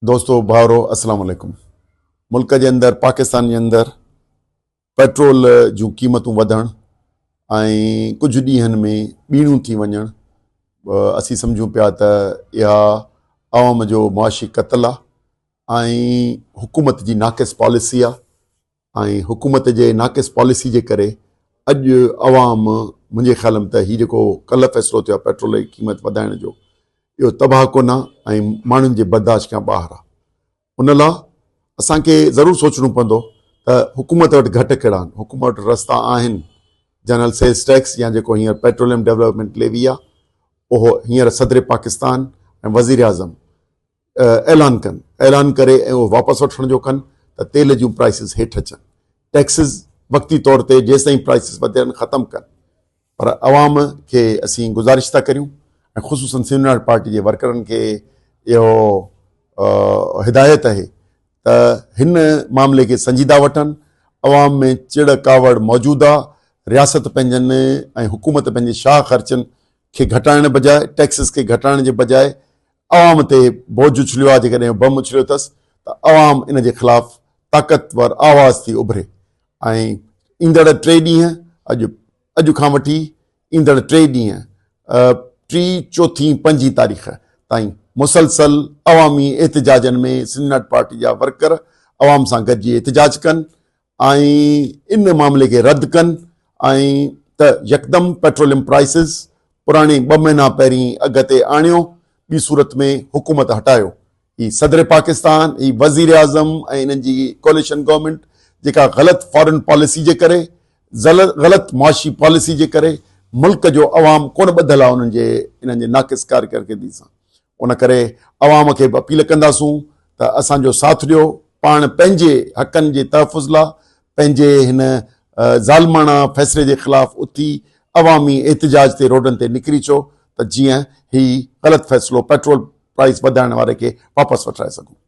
دوستو ڀائرو السلام عليڪم ملڪ جي اندر پاڪستان جي اندر پيٽرول جون قيمتون وڌڻ ۽ ڪجهه ڏينهن ۾ ٻيڻيون ٿي وڃڻ اسين سمجهون پيا ته اها عوام جو معاشي قتل آهي ۽ حڪومت جي ناقص پاليسي آهي ۽ حڪومت جي ناقص پاليسي جي ڪري اڄ عوام منهنجي خيال ۾ ته هي جيڪو ڪلهه فيصلو ٿيو آهي پيٽرول جي قيمت وڌائڻ جو اهو تباهه ڪن آهي ۽ ماڻهن جي برداشت کان ٻاهر آهي ان لاء اسانکي ضرور سوچڻو پوندو ته حڪومت وٽ گهٽ ڪهڙا آهن حڪومت وٽ رستا آهن جنرل سيلز ٽيڪس يا جيڪو هينئر پيٽروليم ڊولپمينٽ ليوي آهي اهو هينئر صدر پاڪستان ۽ وزير اعظم اعلان ڪن، اعلان ڪري ۽ اهو واپس وٺڻ جو ڪن ته تيل جون پرائسز هيٺ اچن، ٽيڪسز وقتي طور تي جيستائين پرائسز وڌيل آهن ختم ڪن پر عوام کي اسين گذارش ٿا ڪريون ۽ خصوصن سنڌ يونائيٽڊ پارٽي جي ورڪرن کي اهو هدايت آهي ته هن معاملي کي سنجيده وٺن، عوام ۾ چڙ ڪاوڙ موجود آهي، رياست پنهنجن ۽ حڪومت پنهنجي شاهه خرچن کي گهٽائڻ بجاء ٽيڪسز کي گهٽائڻ جي بجاء عوام تي بوجھ اڇليو آهي جيڪڏهن بم اڇليو اٿس ته عوام ان جي خلاف طاقتور آواز ٿي اڀري ۽ ايندڙ ٽي ڏينهن اڄ اڄ کان وٺي ايندڙ ٽي ڏينهن ٽي چوٿين پنجين تاريخ تائين مسلسل عوامي احتجاجن ۾ سنڌ پارٽي جا ورڪر عوام سان گڏجي احتجاج ڪن ۽ ان معاملي کي رد ڪن ۽ ته يڪدم پيٽروليم پرائسز پراڻي ٻه مهينا پهرين اگهه تي آڻيو ٻي صورت ۾ حڪومت هٽايو. هي صدر پاڪستان، هي وزيراعظم ۽ انهن جي ڪوليشن گورنمينٽ جيڪا غلط فارن پاليسي جي ڪري غلط معاشي پاليسي جي ڪري ملڪ جو عوام ڪونه ٻڌل آهي انهن جي انهن جي ناقص ڪارڪردگي سان. ان ڪري عوام کي به اپيل ڪنداسون ته اسان جو ساٿ ڏيو، پاڻ پنهنجي حقن جي تحفظ لا پنهنجي هن ظالماڻا فيصلي جي خلاف اٿي عوامي احتجاج تي روڊن تي نڪري اچو ته جيئن هي غلط فيصلو پيٽرول پرائس وڌائڻ واري کي واپس وٺرائي سگهون.